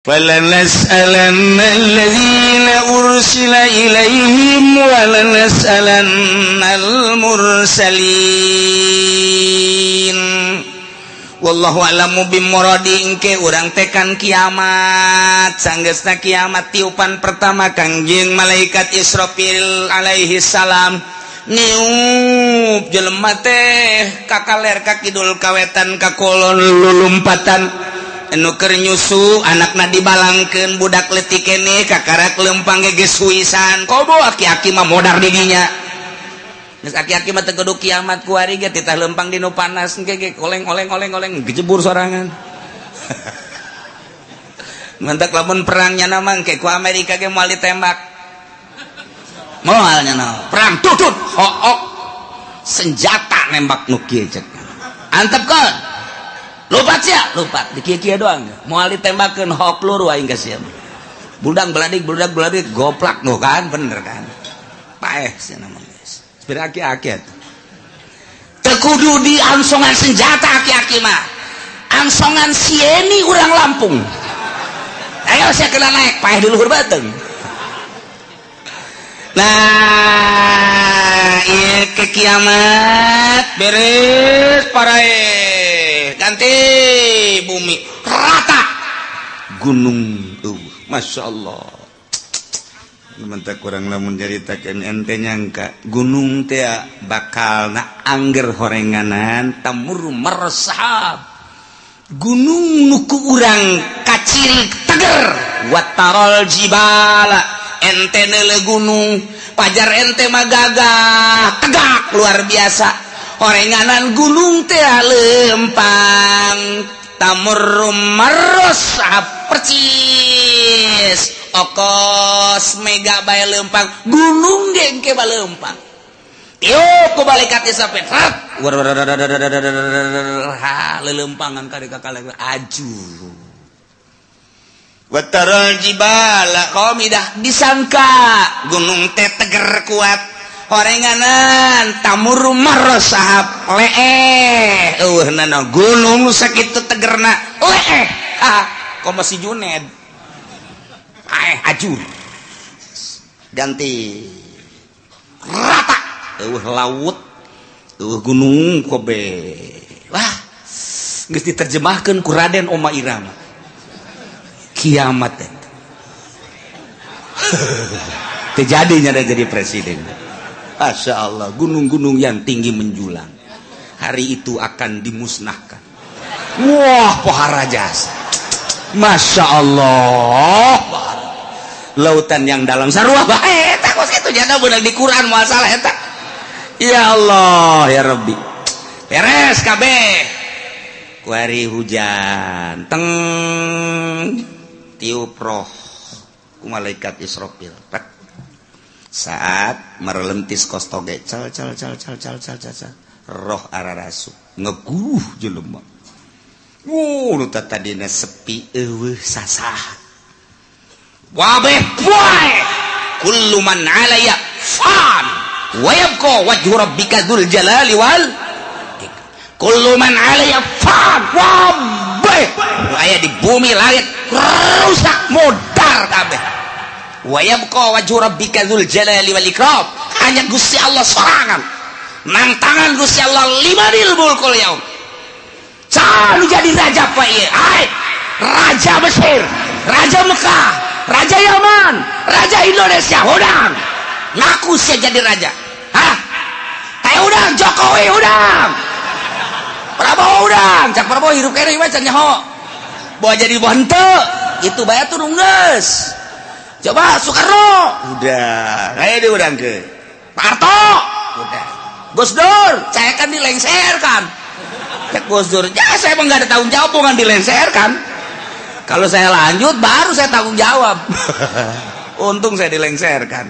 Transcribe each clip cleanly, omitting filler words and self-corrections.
فلنسألن الذين أرسل إليهم ولنسألن المرسلين Wallahu a'lamu bimuradi. Engke urang tekan kiamat, sanggeusna kiamat, tiupan pertama Kangjeng malaikat Israfil alaihi salam niup, jelema teh kakaler, kakidul, kawetan, kakolon, lulumpatan. Anu keur nyusu anakna dibalangkeun, budak leutik keneh kakarak lempang ge geus huisan. Komo aki-aki mah modar di dinya. Geus aki-aki mah teu kudu kiamat, kuari ge titah lempang di nu panas engke ge oleng oleng oleng oleng, gejebur sorangan. Mantak lamun perangnya nama engke ku Amerika ge moal ditembak, moal nya perang tutut hook senjata nembak nu kieu, cek antepkeun, lupat sia, lupat di kieu-kieu doang, moal ditembakeun hok peluru aing ka sia. Budak beladik, budak beladik, goplak nu kan bener kan, paeh sia nama geus. Sepira aki-aki atuh teu kudu di angsongan senjata, aki-aki mah angsongan sieni urang Lampung, ayo sia kena naik, paeh di luhur bateung. Nah, iya ke kiamat beres parae, ganti bumi rata, gunung Masya Allah. Mentah kurang lamun nyaritakeun ente nyangka gunung teh bakal na angger horenganan tamur meresahab gunung nuku urang kaciri teger. Watarol jibala, ente nele gunung pajar ente mah gagah tegak luar biasa, horenganan gunung teh lempang, tamur meresahab percis okos mega bae lempang, gunung ge engke balempang. Tiup ku malaikat Israfil, ha, lelempangan kade kakale aju. Wataral jibala qamidah, disangka gunung teh teger kuat, horenganan tamur marosahab leeh, eueuh nana gunung sakitu tegerna leeh. Ha, komo si Juned aeh ajur, ganti rata, eueuh laut, eueuh gunung kobe. Wah, geus diterjemahkeun ku Raden Oma Irama kiamat eta terjadinya dan jadi presiden. Masya Allah, gunung-gunung yang tinggi menjulang hari itu akan dimusnahkan. Wah, pohara jasa. Masya Allah, lautan yang dalam sarua bae eta kos kitu jana beunang di Quran, masalah eta. Ya Allah ya Rabbi, beres kabeh, kuari hujan teng, tiup roh ku malaikat Israfil. Pek. Saat merelentis kos toge, cal cal cal cal cal cal cal cal, roh ararasu ngeguh jelema. Wuh, nu tadina sepi eueuh sasah, wabeh poe, kullu man alaya fan wa yabqa wajhu rabbika dzul jalali wal kullu man alaya fan. Wabeh nu aya di bumi, langit rusak, modar kabeh. Wa yabqa wajhu rabbika dzul jalali wal ikram, hanya Gusti Allah sorangan nang tangan Gusti Allah. Limanil mulkul yaum? Saha nu jadi raja pak ieu? Ai raja Mesir, raja Mekah, raja Yaman, raja Indonesia, hudang ngaku sia jadi raja. Hah, kayak udang Jokowi, udang Prabowo, udang cak Prabowo hirup kene mah can nyaho bawa jadi henteu itu bae turun geus. Coba Soekarno udah kayak dia udang ke Pak Harto udah, Gus Dur saya kan dilengserkan. Cek Gus Dur ya, saya emang nggak ada tanggung jawab, bukan dilengserkan. Kalau saya lanjut baru saya tanggung jawab. Untung saya dilengserkan.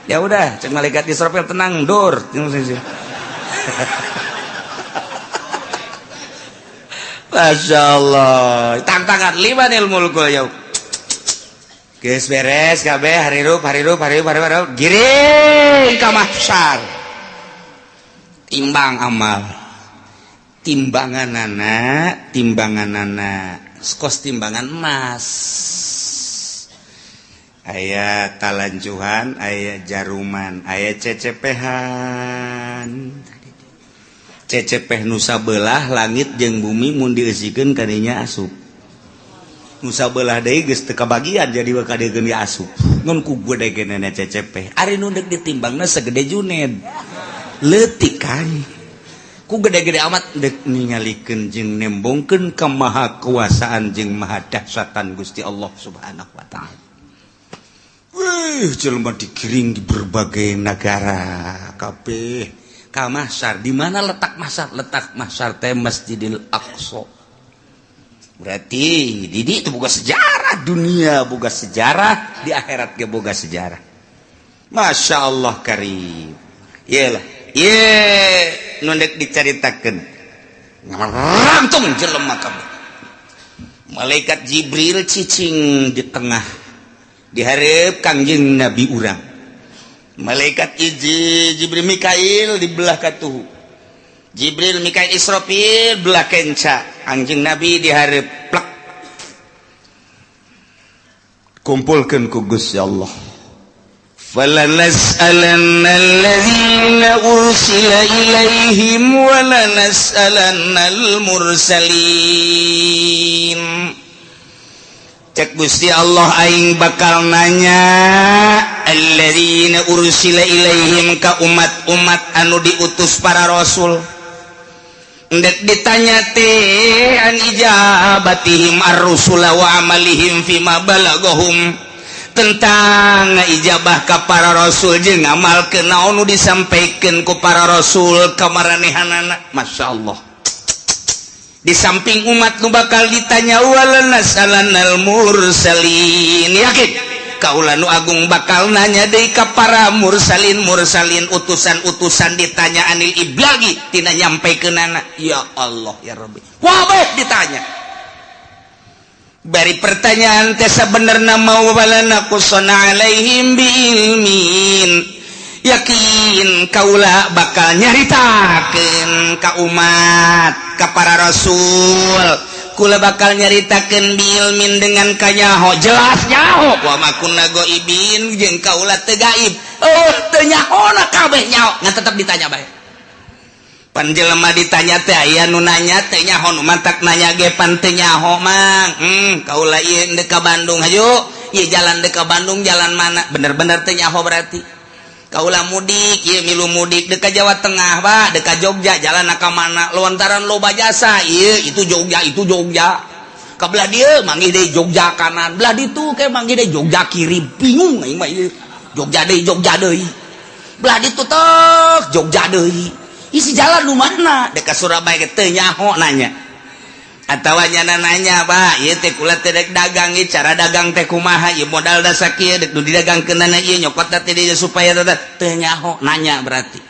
Ya udah, cek malaikat Israfil, tenang dur. Masya Allah, tantangan limanil mulkul yaum. Geus beres kabeh, harirup harirup harirup harirup harirup, giring ka mahsyar, timbang amal, timbangan anak, timbangan anak kos timbangan emas. Aya kalancuhan, aya jaruman, aya cecepehan. Cecepeh nu sabelah langit jeung bumi mun dieusikeun kadinya asup. Nu sabelah deui geus teu kabagian, jadi bakal kadegeun asup. Ngan ku gede genena cecepeh. Ari nu deuk ditimbangna segede Juned. Leutik kan. Ku gede-gede amat deuk ningalikeun jeung nembongkeun kemahakuasaan jeung maha dahsyatan Gusti Allah Subhanahu wa taala. Wih, jelema digiring di berbagai negara kabeh ka Mahsyar. Di mana letak Mahsyar? Letak Mahsyar teh Masjidil Aqsa. Berarti di itu boga sejarah dunia, boga sejarah di akhirat ge boga sejarah. Masya Allah karim. Iyalah, ye nu dek dicaritakeun. Ngarangtung jelema kabeh. Malaikat Jibril cicing di tengah, dihareup Kangjeng Nabi urang. Malaikat hiji Jibril, Mikail di belah katuhu. Jibril, Mikail, Israfil belah kenca. Kangjeng Nabi dihareup plek. Kumpulkeun ku Gusti Allah. فلنسألن الذين أرسل إليهم ولنسألن المرسلين. Cek Gusti Allah, aing bakal nanya alladzina ursila ilaihim ka umat-umat anu diutus para rasul. Ndek ditanya teh an ijabatihim ar-rusula wa amalihim fima balagahum, tentang ijabah ka para rasul jeung ngamalkeun naon nu disampaikan ku para rasul ka maranehanana. Masya Allah, di samping umat nu bakal ditanya, walanas'alannal mursalin, yakin kaula nu agung bakal nanya deui ka para mursalin, mursalin utusan-utusan, ditanya anil iblagi tina nyampekeunana. Ya Allah ya Rabbi, wabeh ditanya. Bari pertanyaan teh sabenerna mau walana qusana alaihim biilmin, yakin kaula bakal nyaritakeun ka umat, ka para rasul. Kula bakal nyaritakeun biilmin, dengan kanyaho, jelas nyaho, wa ma kunna ghaibin, jeung kaula teu gaib. Oh, teu nyahona, kabeh nyaho, ngan tetep ditanya bae. Pan jelema ditanya teh aya nu nanya teh nyaho, nu mantak nanya ge pan teu nyaho, Mang. Kaula ieu deuk ka Bandung, hayu ieu jalan deuk ka Bandung jalan mana? Bener-bener teu nyaho berarti. Kaula mudik ieu, milu mudik deuk ka Jawa Tengah, Pak, deuk ka Jogja, jalan ka mana? Lontaran loba jasa ieu, itu Jogja, itu Jogja. Ka belah dieu manggih deui Jogja kanan, belah ditu ke manggih deui Jogja kiri, bingung aing mah ieu. Jogja deui, Jogja deui. Belah ditu tok Jogja deui. Isi jalan nu mana? Deuk ka Surabaya ge teu nyaho nanya. Atawa nyana nanya, Pak, ieu teh kula teh dek dagang, ieu cara dagang teh kumaha, ieu modal da sakieu dek nu didagangkeunana ieu nyokot teh dieu supaya teu nyaho nanya berarti.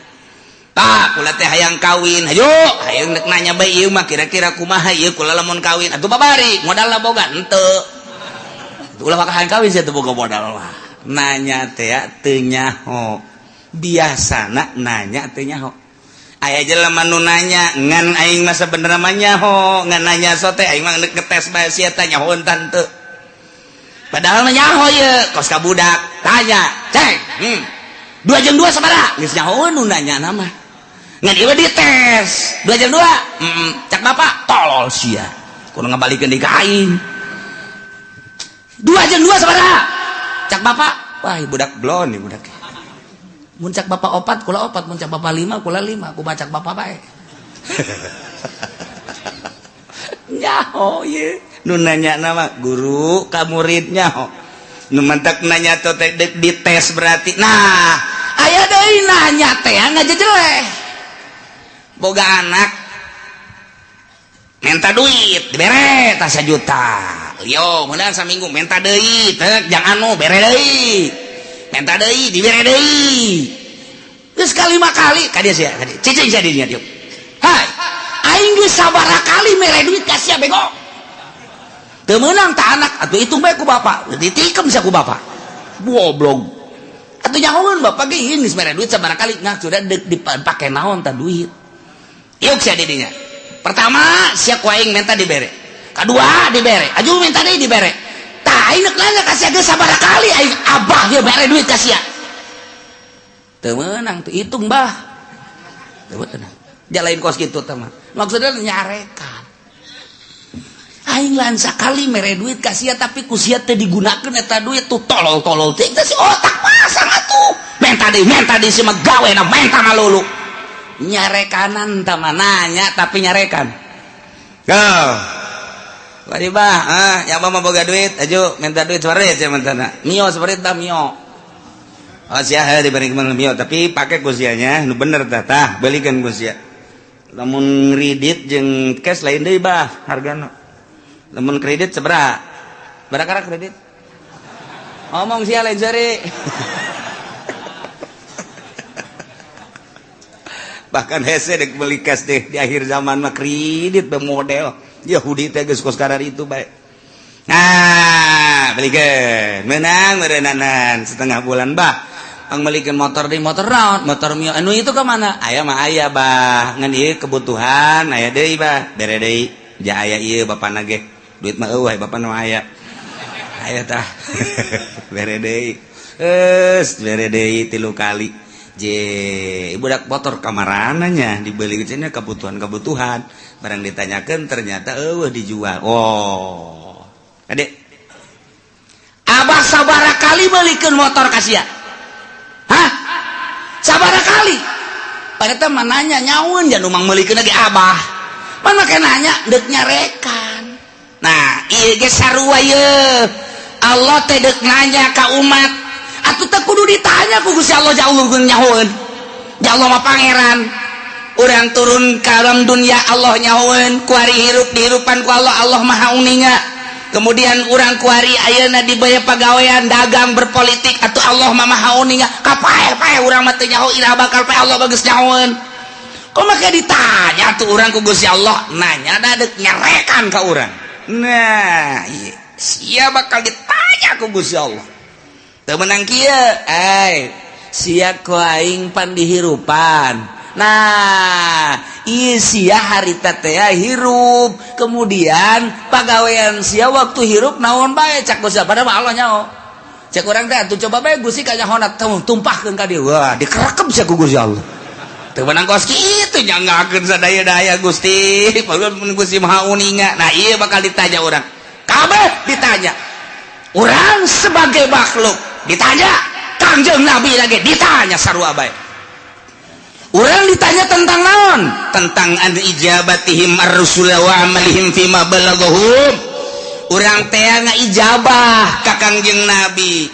Pak, kula teh hayang kawin, hayu hayang dek nanya bae ieu mah kira-kira kumaha ieu kula lamun kawin atuh babari modalna boga henteu. Ulah maka hayang kawin sia teu boga modal mah. Nanya teh teu nyaho. Biasana nanya teu nyaho. Aya jelema nu nanya ngan aing mah sabenerna mah nyaho, ngan nanya sote aing mah ngetes bae sia teh nyaho tante. Padahal mah nyaho ieu, kos ka budak tanya, "Ceng, 2 jeung 2 sabaraha?" Geus nyaho nu nanya nama. Ngan ieu dites, 2 jeung 2. Cak bapak, tolol sia. Kudu ngabalikeun deui ka aing. 2 jeung 2 sabaraha? Cak bapak, wah budak blon nih budak. Mun cak bapak opat, kula opat, mun cak bapak lima, kula lima, aku cak bapak bae. Nyaho ye. Nu nanya nama guru ka murid nyaho. Nu mantak nanya teh dites berarti. Nah, aya deui nanya teh ngajejeleh. Boga anak minta duit, dibere tas sajuta. Lio, meunang saminggu minta deui, teh jangan anu bere deui. Minta deui, dibere deui. Geus kalima kali ka dia sia, ka dia. Cicing sia di dinya dieu. Hai, aing geus sabaraha kali mere duit ka sia, bego. Teu meunang ta anak, atuh hitung bae ku bapak. Ditikem sia ku bapak. Goblok. Atuh nyahoeun bapak ge geus mere duit sabaraha kali, nah sudah deuk dipake naon ta duit. Yuk sia di dinya. Pertama sia ku aing minta dibere. Kedua dibere, aju minta deui dibere. Tah Aing nek nanya ka sia geus sabaraha kali aing abah ge mere duit ka sia. Teu meunang teu hitung bah. Teu meunang. Jalain kos kitu teh mah. Maksudnya nyarekan. Aing lain sakali mere duit ka sia tapi ku sia teu digunakeun eta duit tuh tolol-tolol teh si otak pasang atuh. Menta deui si mah gawe na menta malulu. Nyarekanan tah mah nanya tapi nyarekan. Go. Wadi bah, ah, yang mah boga duit, aju minta duit separit ya minta na. Mio separit dah mio. Oh sia diberi kemana mio, tapi pakai ku sianya, nu bener tah, tah belikan ku sia. Lamun kredit jeung cash lain deui bah hargana. Lamun kredit sabaraha? Berapa kredit? Ngomong sia lain seri. Bahkan hese dek beli cash deh di akhir zaman mah kredit model Yahudi teh geus kos karar itu bae. Nah, belikeun. Menang meureunanan setengah bulan bah. Ang melikeun motor di motor naon? Motor mio anu itu ka mana? Aya mah aya bah. Ngan ieu kebutuhan aya deui bah. Bere deui. Ja aya ieu bapana ge. Duit mah eueuh bapana mah aya. Aya tah. Bere deui. Geus bere deui 3 kali. Je, budak motor kamarananya dibeli cenah kebutuhan-kebutuhan. Barang ditanyakan ternyata eueuh dijual. Oh. Adek. Abah sabaraha kali belikeun motor ka sia? Hah? Sabaraha kali? Padahal mah nanya nyaun jan umang meulikeun lagi abah. Mana make nanya deuk nyarekan. Nah, ieu ge sarua ye. Allah teh deuk nanya ka umat. Atuh teu kudu ditanya ku Gusti Allah jauh nyahoeun. Ya Allah mah pangeran. Urang turun ka alam dunia Allah nyahoeun, kuari hirup dihirupan ku Allah, Allah maha uninga. Kemudian urang kuari ayeuna dibaya pagawean dagang berpolitik atuh Allah mah maha uninga. Kapae-pae urang mah teu nyaho iraha bakal pae Allah bagus nyahoeun. Kok make ditanya tuh urang ku Gusti Allah nanya da deuk nyarekan ka urang. Nah, ieu sia bakal ditanya ku Gusti Allah. Teu meunang kieu, ai sia ku aing pan dihirupan. Nah, ieu sia harita teh hirup, kemudian pagawean sia waktu hirup naon bae cak Gusti padahal mah Allah nyaho. Cek urang teh atuh coba bae Gusti kanyahona tumpahkeun ka dieu. Wah, dikerekep sia ku Gusti Allah. Teu meunang kos kitu nyanggakeun sadaya-daya Gusti. Padahal mun Gusti Maha Uninga. Nah, ieu bakal ditanya urang. Kabeh ditanya. Urang sebagai makhluk ditanya, Kangjeng Nabi lagi ditanya sarua bae. Urang ditanya tentang naon? Tentang an ijabatihim ar-rusul wa amalihim fima balaghahum. Urang teh ngaijabah ka Kangjeng Nabi.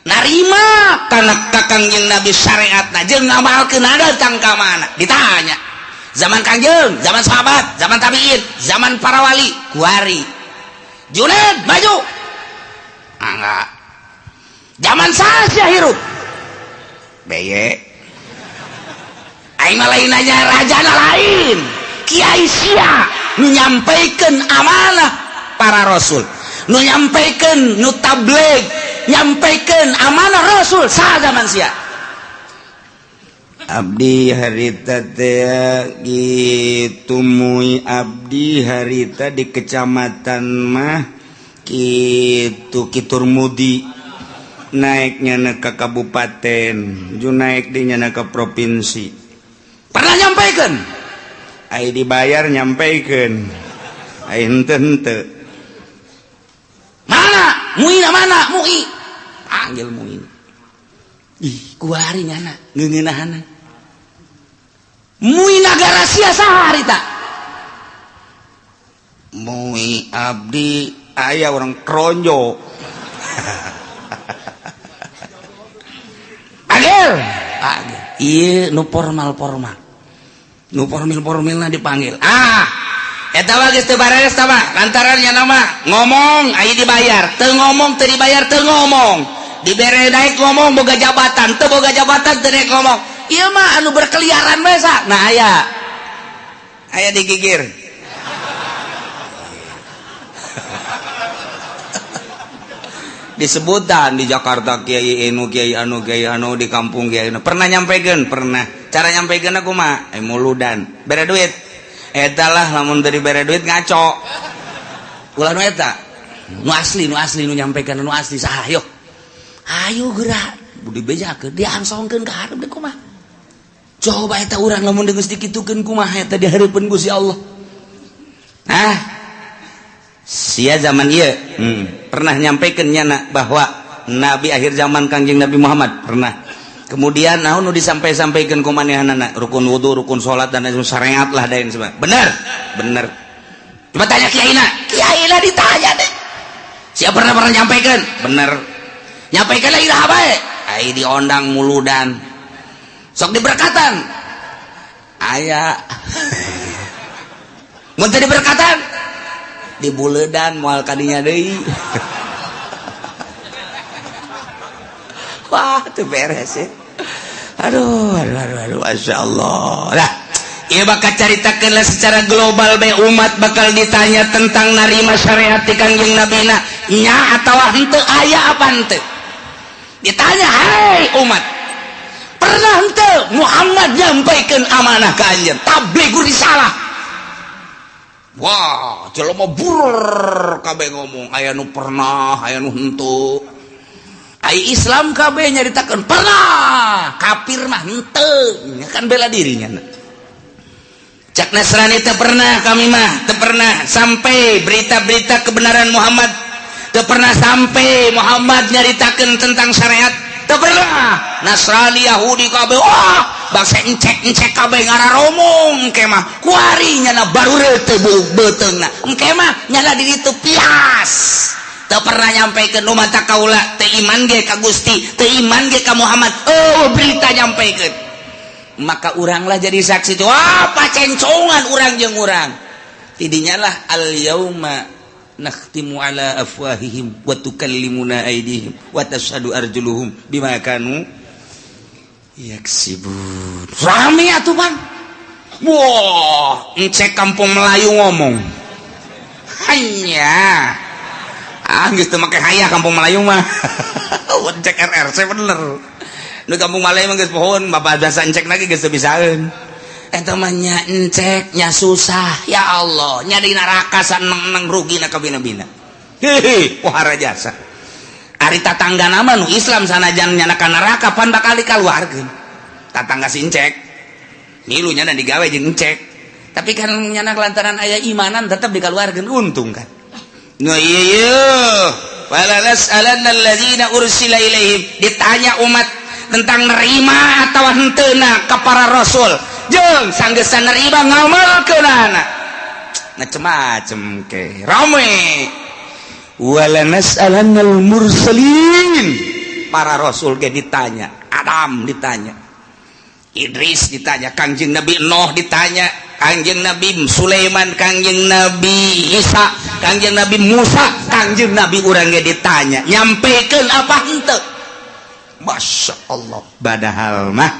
Narima kana ka Kangjeng Nabi syariatna jeung ngamalkeun datang ka mana? Ditanya. Zaman Kangjeng, zaman sahabat, zaman tabiin, zaman para wali, kuari. Junaid maju. Enggak. Zaman saja hirup. Beye. Aing mah lain nanya rajana lain. Kiai sia nu nyampaikan amanah para rasul. Nu nyampaikan nu tabligh, nyampaikan amanah rasul saha zaman sia. Abdi harita teh gitu mui abdi harita di kecamatan mah kitu Kitur Mudi naiknya ke kabupaten ju naik dinya ke provinsi. Pernah nyampaikan? Ai dibayar nyampaikan. Ai henteu henteu. Mana? Muina mana? Mui. Panggil Muin. Ih, kuari nyana ngeungeunahana. Mui nagara sia saha harita? Mui abdi aya orang Kronjo. Panggil. Panggil. Ieu nu formal-formal. Nu formil-formilna dipanggil. Ah, eta mah geus teu bareres tah mah. Lantaran nya nama ngomong aya dibayar, teu ngomong teu dibayar teu ngomong. Dibere naik ngomong boga jabatan, teu boga jabatan teu naik ngomong. Ieu mah anu berkeliaran bae sa. Nah aya. Aya digigir. Disebutan di Jakarta kiai anu kiai anu kiai anu di kampung kiai anu. Pernah nyampekeun? Pernah. Cara nyampekeun aku mah muludan. Bere duit. Eta lah lamun teu dibere duit ngaco. Ulah nu eta. Nu asli, nu asli, nu nyampaikan nu asli saha? Ayo, ayo gerak dibejakeun, diangsongkeun ka hareup deui kumaha? Coba eta urang lamun geus dikitukeun kumaha eta di hareupeun Gusti Allah? Ah, sia zaman ieu pernah nyampaikan nyana bahwa nabi akhir zaman Kangjeng Nabi Muhammad? Pernah. Kemudian naon nu disampai-sampaikan ku manehanana? Rukun wudu, rukun salat, dan lain syariat lah, dan sebagainya. Bener, bener. Coba tanya kiaina, kiaina ditanya deh. Siapa pernah pernah nyampaikan? Bener. Nyampaikan lagi lah bae. Ai diondang muludan, sok diberkatan aya, mun teu diberkatan dibuledan moal kadinya deui. Wah, teu beres ya. Aduh, aduh, aduh, aduh, masya Allah. Lah, ieu bakal caritakeun secara global be, umat bakal ditanya tentang narima syariat ti Kangjeng Nabina nya atawa henteu, aya apa henteu. Ditanya, "Hai umat, pernah henteu Muhammad nyampaikan amanah ka anjeun, tabligh risalah?" Wah, jelema burur kabeh ngomong, aya nu pernah, aya nu henteu. Ai Islam kabeh nyaritakeun pernah, kafir mah henteu, kan bela dirinya. Cak Nasrani, teu pernah kami mah, teu pernah sampai berita-berita kebenaran Muhammad, teu pernah sampai Muhammad nyaritakeun tentang syariat, teu pernah. Nasrani, Yahudi kabeh, wah, bangsa encek-encek kabeh ngararomong. Engke mah kuari nyana baru teu beuteungna, engke mah nyana di ditu pias teu pernah nyampaikan. Nu mata kaula teu iman ge ka Gusti, teu iman ge ka Muhammad. Oh, berita nyampaikan, maka uranglah jadi saksi. Wah, pacencongan urang jeung urang tidinya lah. Al yauma nakhtimu ala afwahihim wa tukallimuna aydihim wa tashhadu arjuluhum bima kanu yaksibun. Rame atuh, Bang. Wah, encek kampung Melayu ngomong hanya, ah, geus teu make hayah kampung Melayu mah. Encek RRC bener nu kampung Melayu mah geus pohon bapak biasa, encek lagi geus teu bisaeun. Eta mah nya encek nya susah, ya Allah, nya di neraka saneng-neng, rugi na kabina-bina. Hehe, pohara jasa. Ari tatangga nama nu Islam sanajan nyana ka neraka pan bakal dikaluarkeun. Tatangga si encek milu nyana digawe jeung encek, tapi kan nyana lantaran aya imanan tetap dikaluarkeun, untung kan. Nu ieu ieu wala nas'alanna alladzina ursila ilaihim, ditanya umat tentang nerima atau henteuna ka para rasul, jeung sanggeusna nerima ngamalkeunana macem-macem ke rame. Wala nas'alannal mursalin, para rasul ge ditanya, Adam ditanya, Idris ditanya, Kangjeng Nabi Nuh ditanya, Kangjeng Nabi Sulaiman, Kangjeng Nabi Isa, Kangjeng Nabi Musa, Kangjeng Nabi urang ge ditanya, nyampaikan apa henteu. Masya Allah, padahal mah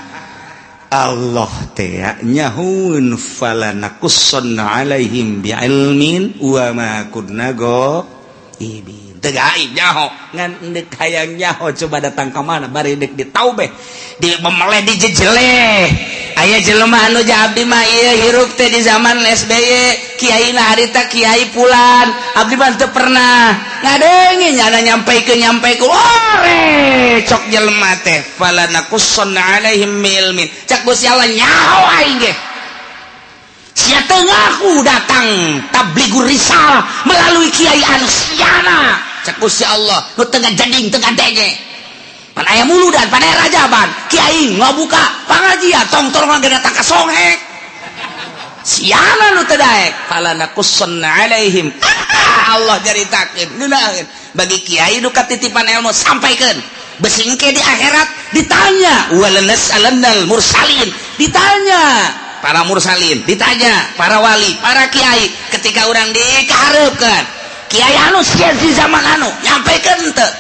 Allah teh nyahun fala naqussanna alaihim bi'ilmin wa ma kunna ghaibin. Teu gaib nyaho, ngan deuk hayang nyaho coba datang ka mana bari deuk ditaubeh, di memeleh, dijejeleh. Aya jelema anu abdi mah ieu hirup teh di zaman SBY, kiai na harita kiai pulan, abdi mah teu pernah ngadenge nyana nyampaikeun nyampaikeun. Ore cok jelema teh, fala naqussanna alaihim ilmin, cak Gusti Allah, nyaho aing ge sia teu ngaku datang tablighur risalah melalui kiai anu siana. Cak Gusti Allah, nu teu jeding teu ngadenge pan aya muludan, pan aya rajaban, kiai ngabuka pangajian, tong tolong ge datang ka songhek, siana nu teu daek. Fala naqussanna alaihim, Allah nyaritakeun ngeunaheun. Bagi kiai nu katitipan ilmu, sampaikeun, bisi engke di akhirat ditanya. Wala nas'alannal mursalin, ditanya para mursalin, ditanya para wali, para kiai. Ketika orang dikahareupeun, kiai anu sia di zaman anu nyampaikan henteu?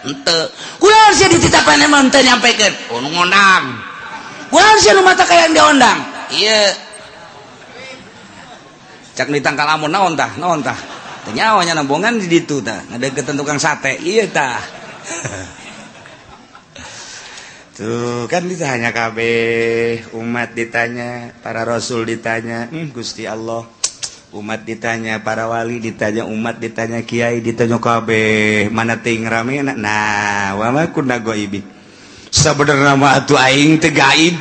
Henteu. Kunaon sia dititapan emang henteu nyampaikan? Oh, nu ngondang. Kunaon sia nu mata kayak diondang? Iya, cak ditangkal amun naon tah, naon tah, teu nyawa nya nambongan di ditu tah, ngadeukeutan tukang sate ieu tah. Tuh kan ditanya kabeh umat, ditanya para rasul, ditanya. Gusti Allah. Umat ditanya, para wali ditanya, umat ditanya, kiai ditanya kabeh, mana ting rame. Nah, wa ma kunna ghaibin. Sabenerna mah atuh aing teu gaib.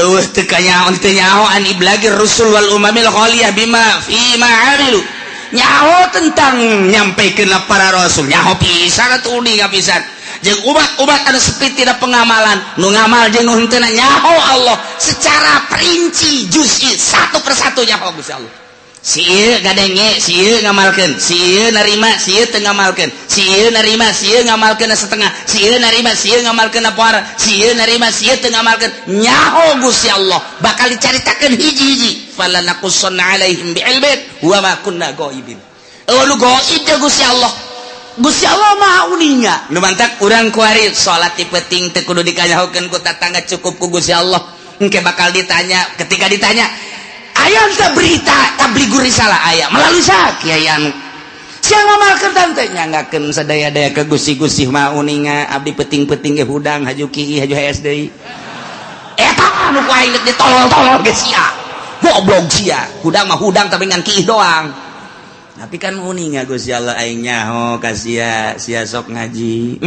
Eueuh teu kanyaho teu nyaho an iblagir rusul wal umamil khaliyah bima fi ma amilu. Nyaho tentang nyampaikan para rasul, nyaho pisan atuh uninga pisan. Jeung umat-umat anu sepi tina pengamalan, nu ngamal jeung nu henteu nyaho Allah secara perinci juz'i satu persatu nyaho Gusti Allah. Si ieu ngadenge, si ieu ngamalkeun, si ieu narima, si ieu teu ngamalkeun, si ieu narima, si ieu ngamalkeun setengah, si ieu narima, si ieu ngamalkeun poara, si ieu narima, si ieu teu ngamalkeun. Nyaho Gusti Allah bakal dicaritakeun hiji-hiji. Fala naqussanna alaihim bi'ilmin wa ma kunna ghaibin. Eueuh nu gaib teh Gusti Allah. Gusti Allah Maha uninga. Nu mantak urang kuari salat ti peuting teu kudu dikanyahokeun ku tatangga, cukup ku Gusti Allah. Engke bakal ditanya, ketika ditanya aya teu berita tabligur risalah aya melalui saha kiai anu sia ngamalkeun tante nyanggakeun sadaya-daya ke Gusti-Gusti Maha uninga abdi peuting-peuting ge hudang haju kieu haju hees deui. Eta anu ku aing deuk ditolol-tolol ge sia. Goblok sia. Hudang mah hudang tapi ngan kiih doang. Tapi kan uninga Gusti Allah aing nyaho ka sia, sia sok ngaji.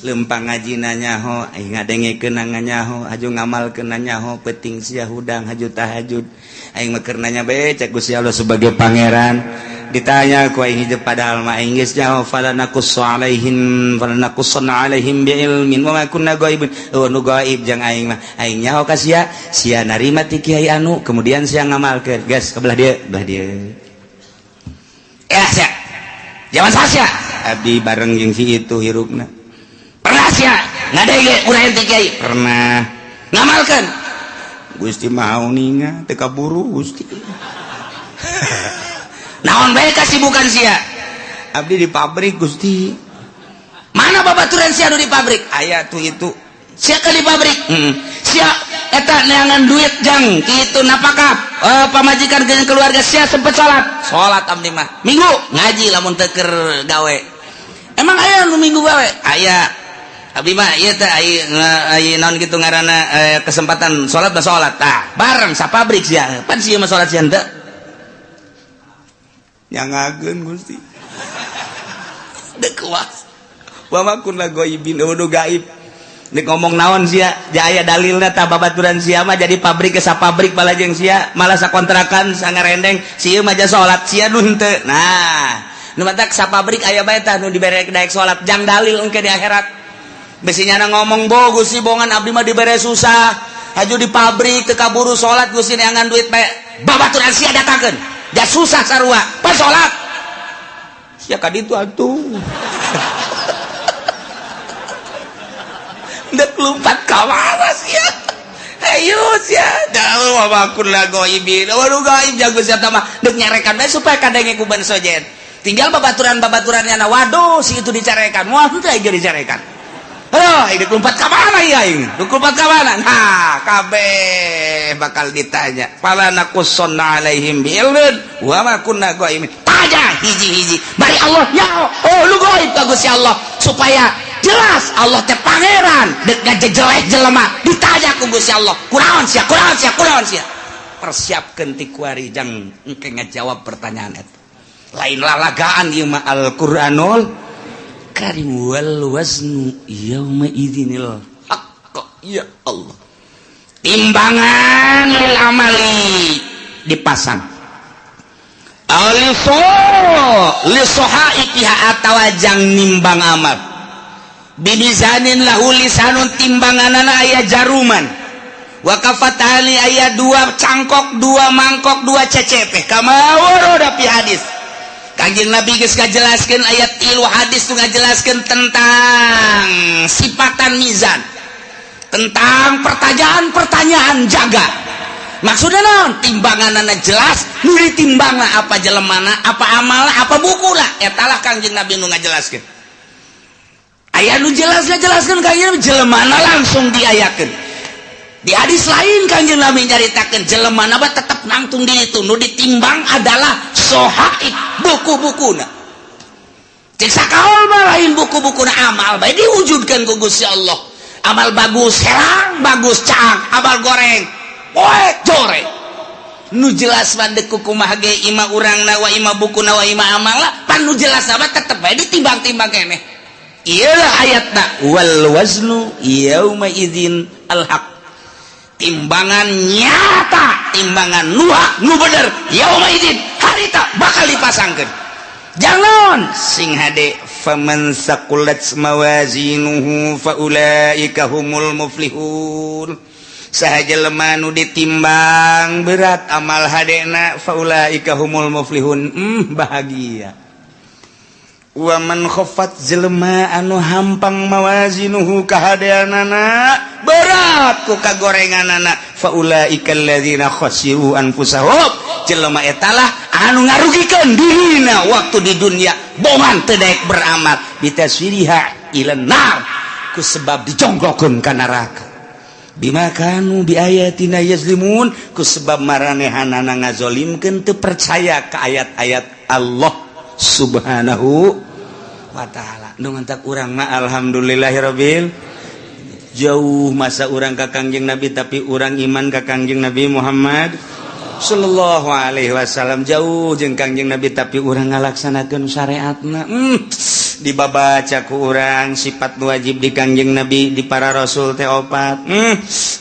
Lempang ngaji nyaho, aing ngadengekeun nyaho, haju ngamalkeun nyaho, peuting sia hudang haju tahajud. Aing mah keur nanya bae cek Gusti Allah sebagai pangeran. Ditanya ku aing hijab padahal mah aing geus nyaho fala naqussu alaihim fala naqussanna alaihim bi ilmin wa ma kunna ghaibin. Oh nu gaib jang aing mah. Aing nyaho ka sia, sia narima ti kiai anu, kemudian sia ngamalkeun. Geus ke belah dieu, belah dieu. Ya sia. Zaman sia. Abdi bareng jeung si itu hirupna. Pernah sia ngadenge urang ti kiai? Pernah. Ngamalkeun. Gusti Maha uninga teu kaburu Gusti. Naon bae kasibukan sia? Abdi di pabrik Gusti. Mana babaturan sia nu di pabrik? Aya tuh itu. Sia ke di pabrik? Sia eta neangan duit jang kitu napakah pamajikan jeung keluarga sia sempet salat? Salat abdi mah. Minggu ngaji lamun teu keur gawe. Emang aya nu minggu gawe? Aya. Abdi mah ieu teh aya naon kitu ngaranna kesempatan salat mah salat. Tah, bareng sapabrik sia. Pan sia mah salat sia henteu. Nyangakeun Gusti. Deuk kuas. Wa ma kunna ghaibin nu gaib. Nek ngomong naon sia, jaya dalilna tah babaturan sia mah jadi pabrik ke sapabrik malah jeung sia, malah sakontrakan sangarendeng, sia mah salat sia nu henteu. Nah, nu matak sapabrik aya bae tah nu dibere daek salat jang dalil engke di akhirat. Besi nyana ngomong bo Gusti bongan abdi mah dibere susah. Haju di pabrik teu kaburu salat Gusti neangan duit bae. Babaturan sia datangkeun. Ja susah sarua, pas salat. Sia ka ditu atuh. Dek lompat ka mana sia? Ayo sia, jauh wa kunna ghaibin. Waduh gaib jago sia mah dek nyarekan bae supaya kadenge ku ban sojen. Tinggal babaturan-babaturannya na waduh si itu dicarekan. Wah henteu aing dicarekan. Aduh, ini lompat ka mana ya aing? Dek lompat ka mana? Nah, kabeh bakal ditanya. Fala naqussanna alaihim bi ilmin wa ma kunna ghaibin. Tanya hiji-hiji. Bari Allah ya, oh lu gaib ka Gusti Allah supaya jelas Allah teh pangeran dek ngajejelek jelema ditanya ku Gusti Allah kunaon sia kunaon sia kunaon sia persiapkeun ti kuari jang engke ngajawab pertanyaan eta lain lalagaan ieu mah Al-Qur'anul Karim wal waznu yauma idzinil haqq. Ya Allah, timbangan lil amali dipasang aliso lisohaikiha atawa jang nimbang amal bibizanin lahu lisanun timbanganana aya jaruman wa kafatani aya dua cangkok dua mangkok dua cecepe kama warada fi hadis. Kanjeng Nabi geus ngajelaskeun ayat tilu hadis nu ngajelaskeun tentang sifatan mizan, tentang pertanyaan-pertanyaan jaga. Maksudnya naon? Timbanganana jelas, nu ditimbangna apa jelemana, apa amalna, apa bukuna. Eta lah Kanjeng Nabi nu ngajelaskeun. Aya nu jelas ngajelaskeun Kanjeng Nabi jelemana langsung diayakeun. Di hadis lain Kanjeng Nabi nyaritakeun jelemana mah tetep nangtung di itu, nu ditimbang adalah sohaib buku-bukuna. Cek sakaol mah lain buku-bukuna amal bae diwujudkeun ku Gusti Allah. Amal bagus herang, bagus caang, amal goreng poek joreng. Nu jelas mah deuk kumaha ge ima urangna wa ima bukuna wa ima amala, pan nu jelas mah tetep bae ditimbang-timbang keneh. Iyalah ayatna wal waznu yauma idzin al haq. Timbangan nyata, timbangan nu hak, nu bener, yauma idzin harita bakal dipasangkeun. Jangan sing hade faman saqulat mawazinuhu faulaika humul muflihun. Saha jelema nu ditimbang berat amal hadena, faulaika humul muflihun, bahagia. Wa man khaffat, jelema anu hampang, mawazinuhu kahadeanana berat ku kagorenganana, faulaika alladzina khasiru anfusahum, jelema etalah anu ngarugikeun dirina waktu di dunia, bongan teu daek beramal, bitaswiriha ilan nar, ku sebab dijongklokeun ka neraka, bima kanu bi ayatina yazlimun, ku sebab maranehanana ngazolimkeun, teu percaya ka ayat-ayat Allah Subhanahu wa ta'ala. Nu mantak urang mah alhamdulillahirabbil, jauh masa urang ka Kangjeng Nabi, tapi urang iman ka Kangjeng Nabi Muhammad sallallahu alaihi wasallam. Jauh jeung Kangjeng Nabi, tapi urang ngalaksanakeun syariatna. Dibabaca ku urang sifat wajib di Kangjeng Nabi, di para rasul teh opat.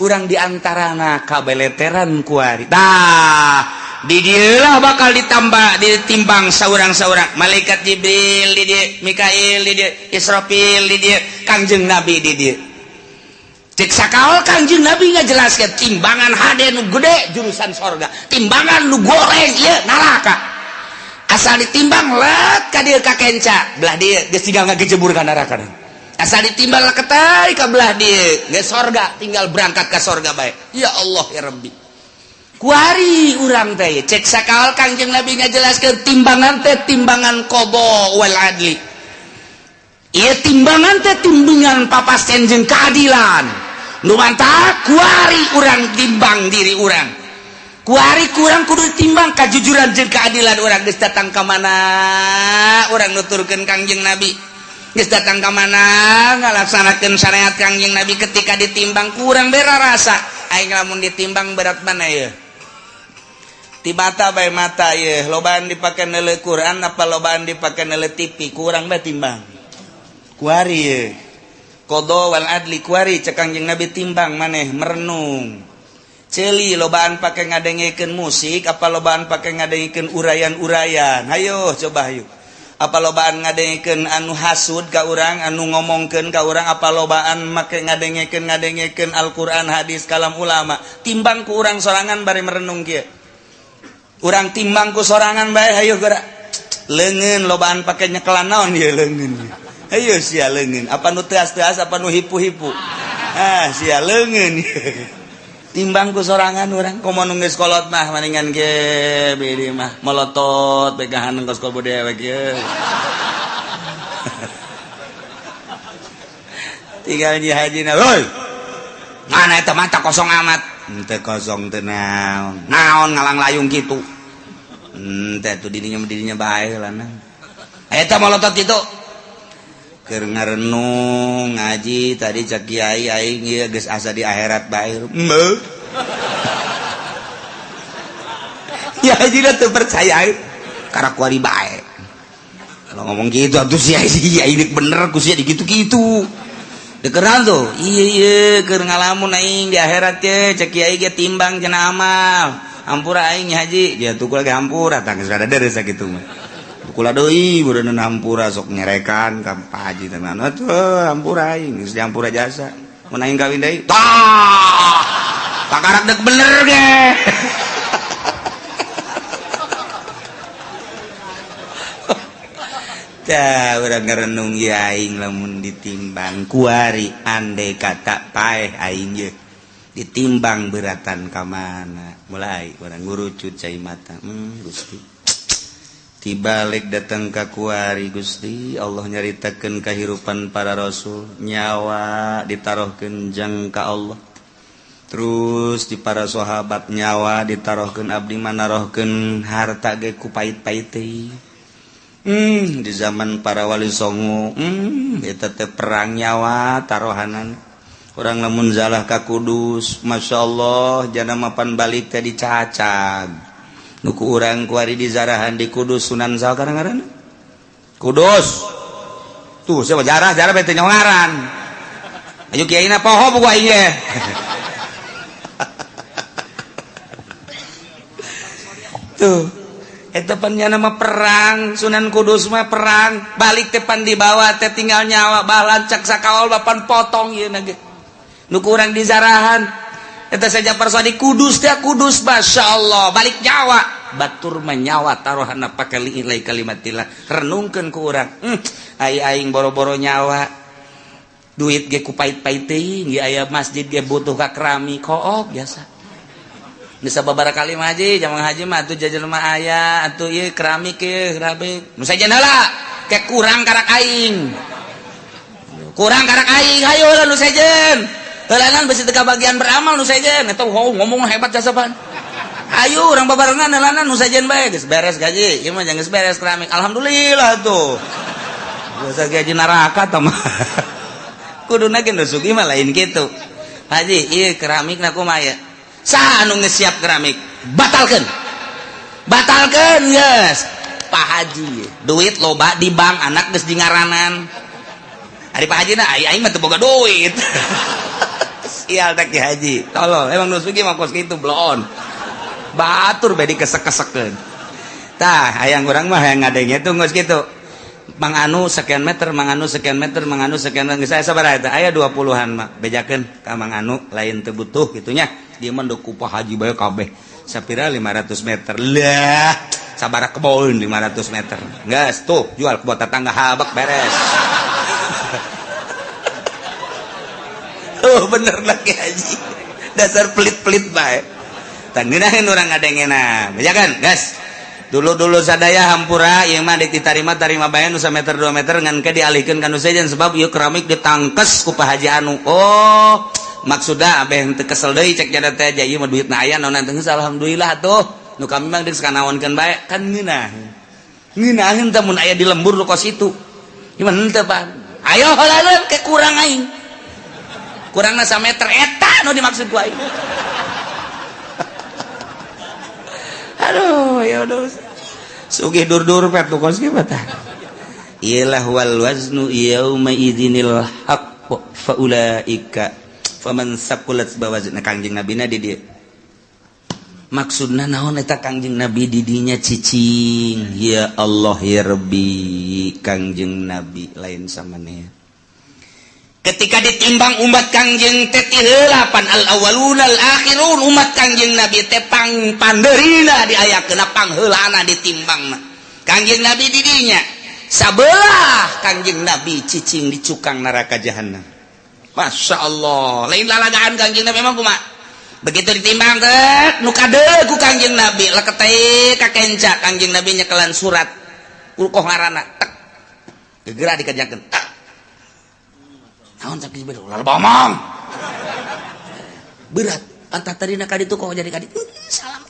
Urang diantarana kabeleteran kuari. Tah, di dieulah bakal ditambah, ditimbang saurang-saurang. Malaikat Jibril di dieu, Mikail di dieu, Israfil di dieu, Kangjeng Nabi di dieu. Cek sakaol Kangjeng Nabi ngajelaskeun timbangan hade nu gede jurusan sorga, timbangan nu goreng ieu neraka. Asal ditimbang let ka dieu ka kenca belah dieu, geus tinggal ngagejebur ka neraka. Asal ditimbang leketai ka belah dieu geus sorga, tinggal berangkat ka sorga bae. Ya Allah ya Rabbi, kuari urang teh cek sakaol Kangjeng Nabi ngajelaskeun timbangan teh timbangan qada wal adli. Ieu timbangan teh timbangan papasten jeung keadilan. Nu mantak kuari urang timbang diri urang, kuari kurang kudu timbang kajujuran jeung keadilan urang. Geus datang ka mana urang nuturkeun Kangjeng Nabi, geus datang ka mana ngalaksanakeun syariat Kangjeng Nabi, ketika ditimbang kurang bera rasa aing lamun ditimbang berat mana ya. Ti mata bae, mata ye lobaan dipake neuleu Quran apa lobaan dipake neuleu TV, kurang bae timbang kuari ye. Qada wal adli kuari cek Kangjeng Nabi timbang maneh merenung. Ceuli lobaan pake ngadengekeun musik apa lobaan pake ngadengekeun uraian-uraian? Hayo coba, hayo. Apa lobaan ngadengekeun anu hasud ka urang, anu ngomongkeun ka urang, apa lobaan make ngadengekeun ngadengekeun Al-Qur'an, hadis, kalam ulama? Timbang ku urang sorangan bari merenung kieu. Urang timbang ku sorangan bae, hayo gerak. Leungeun lobaan pake nyekelan naon ieu leungeun? Hayo sia, leungeun apa nu teas-teas apa nu hipu-hipu? Ah sia, leungeun timbang ku sorangan urang. Komo nu geus kolot mah maningan ge bedi mah melotot pegahan kos kobo dewek ye. Tinggal nyi haji na, woi, mana eta mata kosong amat? Ente kosong teu naon naon ngalang layung kitu. Ente tuh dirinya dirinya bae lah. Eta melotot kitu keur ngarenung ngaji tadi, cek kiai aing ieu geus asa di akhirat bae. Mbeuh. Ya haji teu percaya karena kuari bae. Kalau ngomong gitu atuh sia sia ini bener ku sia digitu-gitu. Dikeran tuh. Iya iya keur ngalamun aing di akhirat ye, cek kiai ge timbang cenah amal. Hampura aing haji, ya tuh lagi hampura tah geus rada deres sakitu mah. Kula deui beureunan hampura sok nyerekan ka Pak Haji tenan. Atuh hampura aing geus dihampura jasa. Mun aing kawin deui, tah. Pakarak dek bener ge. Tah urang ngarenung ye aing lamun ditimbang kuari, andai kata paeh aing ye ditimbang beratan ka mana? Mulai urang ngurucut cai mata. Gusti. Dibalik datang ka kuari Gusti Allah nyaritakeun kahirupan para rasul, nyawa ditaruhkeun jang ka Allah, terus di para sahabat nyawa ditaruhkeun, abdi mah narohkeun harta ge ku pait-pait teh. Di zaman para wali songo, eta teh perang nyawa taruhanan. Urang lamun zalah ka Kudus, Masya Allah, jana mapan balik teh dicacag. Nu ku urang kuari dizarahan di Kudus Sunan saha ngaranna? Kudus. Tuh siapa jarah jarah bete ngaran. Ayo kiaina poho buku aing ge. Tuh. Eta pan nya nama perang Sunan Kudus mah perang, balik teh pan dibawa teh tinggal nyawa balancak sakaol bapan potong ieu na ge. Nu kurang dizarahan eta saja persadi Kudus teh Kudus Masya Allah balik nyawa batur menyawa taruhana pake liilai kalimatillah renungkeun ku urang ai aing boro-boro nyawa duit ge ku pait-pait teuing ge aya masjid ge butuh ka keramik kook biasa bisa babara kali mah haji jamang haji mah atuh jajan mah aya atuh ieu keramik ieu keramik nu sajen heula ke kurang karak aing hayo heula nu sejen heulaan besi teu bagian beramal nu sejen eta ngomong hebat jasa pan ayo urang babarengan heulaanan nu sejen bae geus beres gaji ieu mah geus beres keramik alhamdulillah tuh biasa gaji neraka tah mah kuduna ge nu sugih mah lain kitu haji ieu keramikna kumaha ya saha anu geus siap keramik batalkeun batalkeun geus Pak Haji duit loba di bank anak geus dingaranan ari Pak Haji na aing mah teu boga duit. Sial tak Ki Haji. Tolol, emang nu sugih mah kos kitu bloon. Batur bae dikesek-kesekeun. Tah, hayang urang mah hayang ngadenge tuh geus kitu. Mang Anu sekian meter, Mang Anu sekian meter, Mang Anu sekian meter. Geus aya sabaraha eta? Aya 20-an mah. Bejakeun ka Mang Anu lain teu butuh kitu nya. Dia mah ku Pak Haji bae kabeh. Sapira 500 meter. Lah, sabaraha kebon 500 meter. Geus tuh jual kebon tetangga habek beres. Oh bener lagi haji dasar pelit-pelit bae tangeunaheun urang ngadengena bejakan gas dulu-dulu sadaya hampura ieu mah ditarima tarima bae nu sameter 2 meter ngan ke dialihkeun ka nu sejen sebab ieu keramik ditangkes ku Pak Haji anu. Oh maksudna abeh teu kesel deui cek jada teh ieu mah duitna aya naon teh alhamdulillah tuh nu kami mah geus kanaonkeun bae kan ngeunah ngeunaheun teh mun aya di lembur nu kos itu gimana teh Pak ayo heula ke kurang aing kurangna sameter eta nu dimaksud ku aing. Aduh ya udah sugih dur-dur pet nu kos kieu tah. Iyalah wal waznu yauma idzinil haqq fa ulaika faman saqulat bawazna Kangjeng Nabi na di dieu. Maksudna naon eta Kangjeng Nabi di dinya cicing ya Allah ya Rabbi Kangjeng Nabi lain samaneh. Ketika ditimbang umat Kangjeng teh tiheula pan al awwalun al akhirun umat Kangjeng Nabi teh pang pandeurina diayakeun pangheulana ditimbangna. Kangjeng Nabi di dinya sabelah Kangjeng Nabi cicing di cukang neraka jahanam. Masya Allah lain lalagaan Kangjeng Nabi emang kumaha begitu ditimbang teh nu kadeul ku Kangjeng Nabi leketeh ka kenca Kangjeng Nabi nyekelan surat ulkoh ngaranna tek gegera dikerjakeun tek naon cak jibril ulah bomong berat antah tadina ka ditu kok jadi ka ditu salam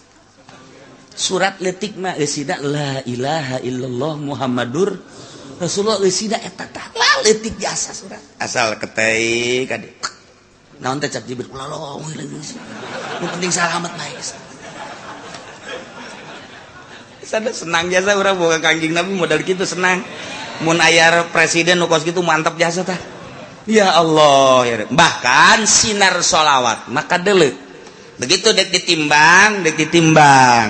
surat leutik mah eusina la ilaha illallah Muhammadur Rasulullah eusina eta tah la leutik jasa surat asal ketei ka ditu naon teh cak jibril ulah lomong nu penting salamet mah geus sada senang jasa urang boga Kangjeng Nabi modal kitu senang mun aya presiden nu kos kitu mantap jasa tah. Ya Allah ya. Bahkan sinar sholawat maka deuleu begitu dek ditimbang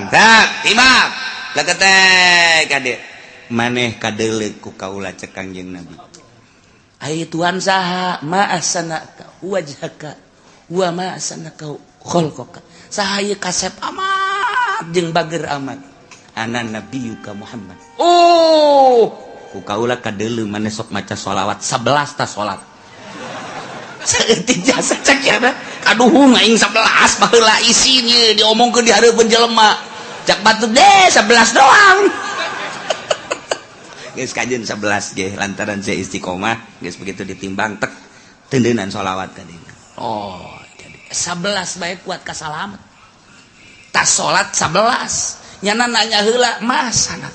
tak timbang leketek kade maneh kadeuleu ku kaula cek Kangjeng Nabi ai Tuhan saha ma ahsanaka wajhaka wa ma ahsanaka khalqaka saha ieu kasep amat jeung bager amat ana nabiyuka Muhammad. Oh ku kaula kadeuleu maneh sok maca sholawat 11 ta salat saeutik jasa cek ya kaduhung aing 11 baheula isin ieu diomongkeun di hareupeun jelema cak batur deh 11 doang geus kajeun 11 ge lantaran saya istiqomah geus begitu ditimbang tek tendeunan sholawat ka dieu. Oh jadi 11 bae kuat ka salamet tas salat 11 nyana nanya heula masana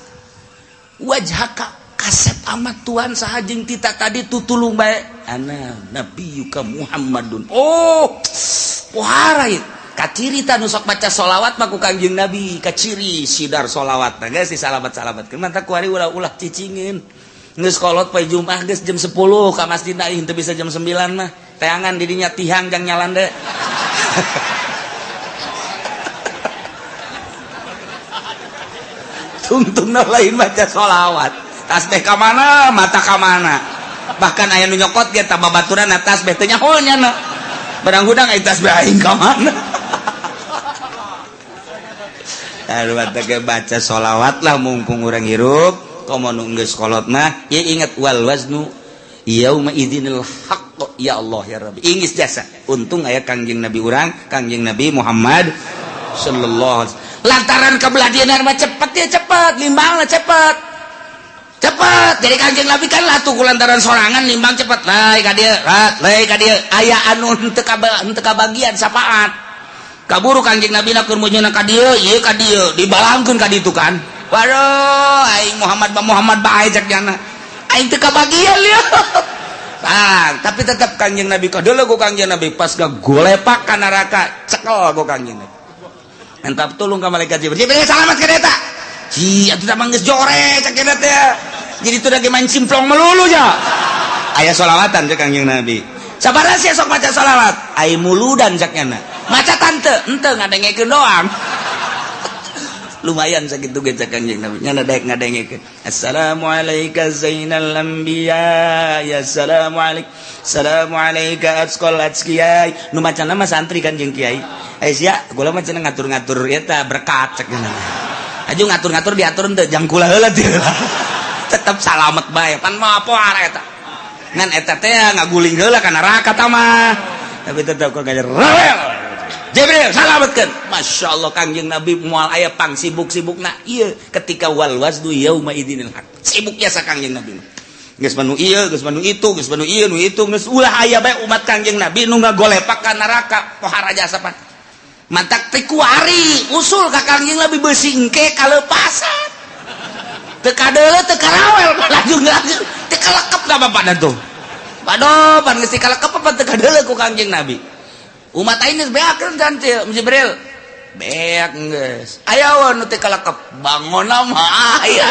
wajhaka Kasep amat Tuhan saha jeung tita tadi tutulung bae. Ana nabiyuka Muhammadun. Oh, pohara ieu. Kaciri ta nu sok maca solawat mah ku Kangjeng Nabi, kaciri sidar solawat. Nah, geus disalamat-salamatkeun. Mantap kuari ulah-ulah cicingin. Geus kolot poe Jumat geus jam 10 ka masjid aing teu bisa jam 9 mah. Teangan didinya tihang jang nyalande. Tungtungna lain maca solawat. Tasbih ka mana, mata ka mana. Bahkan aya nu nyokot ge tambah baturan tasbih teh nyaho nya. Barang hudang aya tasbih aing ka mana. Aduh, baca solawat lah mumpung urang hirup. Komo nu geus kolot mah ya ingat wal waznu yauma idzinil haqq ya Allah ya Rabbi. Ingis jasa untung aya Kangjeng Nabi urang, Kangjeng Nabi Muhammad sallallahu alaihi wasallam. Lantaran kabeladianan mah cepet ya cepet, limbang lah cepet. Cepet. Jadi Kangjeng Nabi kan latuh ku lantaran sorangan limbang cepet. Lai ka dieu, lai ka dieu. Aya anu henteu kabagian sapaat. Kaburu Kangjeng Nabi na keur meunyeuna ka dieu, ieu ka dieu, dibalangkeun ka ditu kan. Waduh, aing Muhammad ba Muhammad bae cek nyana. Aing teu kabagian lieu. Bang, tapi tetap Kangjeng Nabi kadeuleu ku Kangjeng Nabi pas gagolepak ka neraka, cekel ku Kangjeng Nabi. Minta tolong ka malaikat Jibril. Jibril salamat ka eta. Ci, atuh da mah geus jore cek eta teh. Jadi teu lagi main simplong melulu nya. Aya solawatan cek Kangjeng Nabi. Sabaraha sia sok maca solawat? Ai muludan cek nyana. Maca tante, henteu ngadengekeun doang. Lumayan sakitu ge cek Kangjeng Nabi. Nyana daek ngadengekeun. Assalamualaikum zainal anbiya. Ya assalamualaikum. Assalamualaikum atqal atqiyai. Nu macana mah santri kan jeung kiai. Eh sia, kula mah cenah ngatur-ngatur eta berkat cek nyana. Aju ngatur-ngatur diatur henteu jang kula heula teu. Tetep salamet bae. Pan mah poar eta. Ngan eta teh ngaguling heula ka neraka ta mah. Tapi tetep kok ngajar rawel. Jibril salametkeun. Masya Allah Kangjeng Nabi moal aya pang sibuk-sibukna ieu ketika wal waznu yauma idzinil haq. Sibuk biasa Kangjeng Nabi. Geus manu ieu, geus manu itu, geus manu ieu nu itu, geus ulah aya bae umat Kangjeng Nabi nu ngagolepak ka neraka pohara jasa pan. Mantak teh kuari usul ka Kangjeng Nabi beusi engke kalepasan. Teu kadeuleu teu karawel laju-laju teu kalekep ka bapakna tuh. Waduh, pan geus teu kalekep apa teu kadeuleu ku Kangjeng Nabi. Umat aing geus beakeun kan Jibril. Beak geus. Aya nu teu kalekep, bangonna mah aya.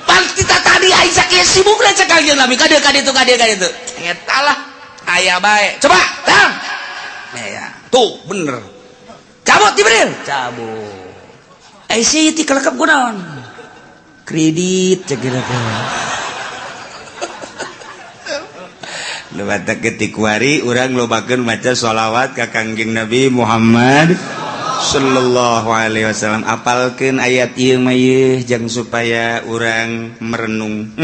Pan kita tadi aing sakieu sibukna cek Kangjeng Nabi ka dieu ka ditu ka dieu ka ditu. Eta lah aya bae. Coba, tang. Ya, tuh bener. Cabut Jibril, cabut. Eh sih ti kalekep kunaon? Kredit cek teh. Lewat ketikwari urang lobakeun maca sholawat ka Kangjeng Nabi Muhammad sallallahu alaihi wasallam. Apalkeun ayat ieu mah ieu jang supaya urang merenung.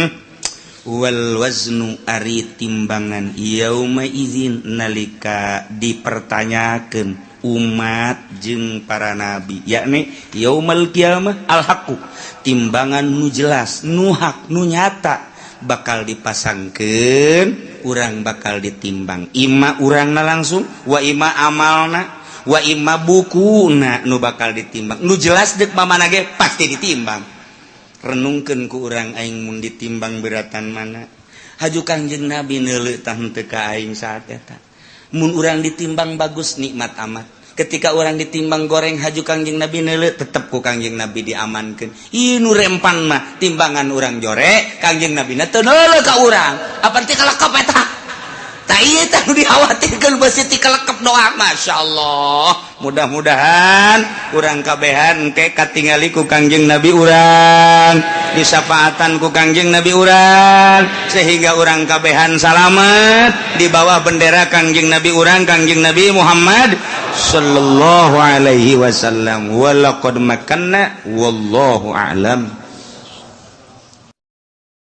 Wal waznu ari timbangan yauma idzin nalika dipertanyakeun umat jeung para nabi, yakni yaumal qiyamah al haqqu, timbangan nu jelas, nu hak, nu nyata bakal dipasangkeun, urang bakal ditimbang. Ima urangna langsung, wa ima amalna, wa ima bukuna nu bakal ditimbang. Nu jelas deuk mamana ge pasti ditimbang. Renungkeun ku urang aing mun ditimbang beratan mana. Haju Kangjeng Nabi neuleuh tah henteu ka aing saat eta. Mun urang ditimbang bagus nikmat amat. Ketika orang ditimbang goreng haju Kangjeng Nabi neuleuh tetep ku Kangjeng Nabi diamankeun. Ieu nu rempan mah timbangan urang jore, Kangjeng Nabi na teu neuleuh ka urang. Apa teh kalekep eta? Tah ieu teh nu dikhawatirkeun beusi ti kalekep doa. Masyaallah. Mudah-mudahan urang kabehan engke katingali ku Kangjeng Nabi urang, disapaatan ku Kangjeng Nabi urang, sehingga urang kabehan salamet di bawah bendera Kangjeng Nabi urang, Kangjeng Nabi Muhammad sallallahu alaihi wasallam. Walaqad makanna wallahu a'lam.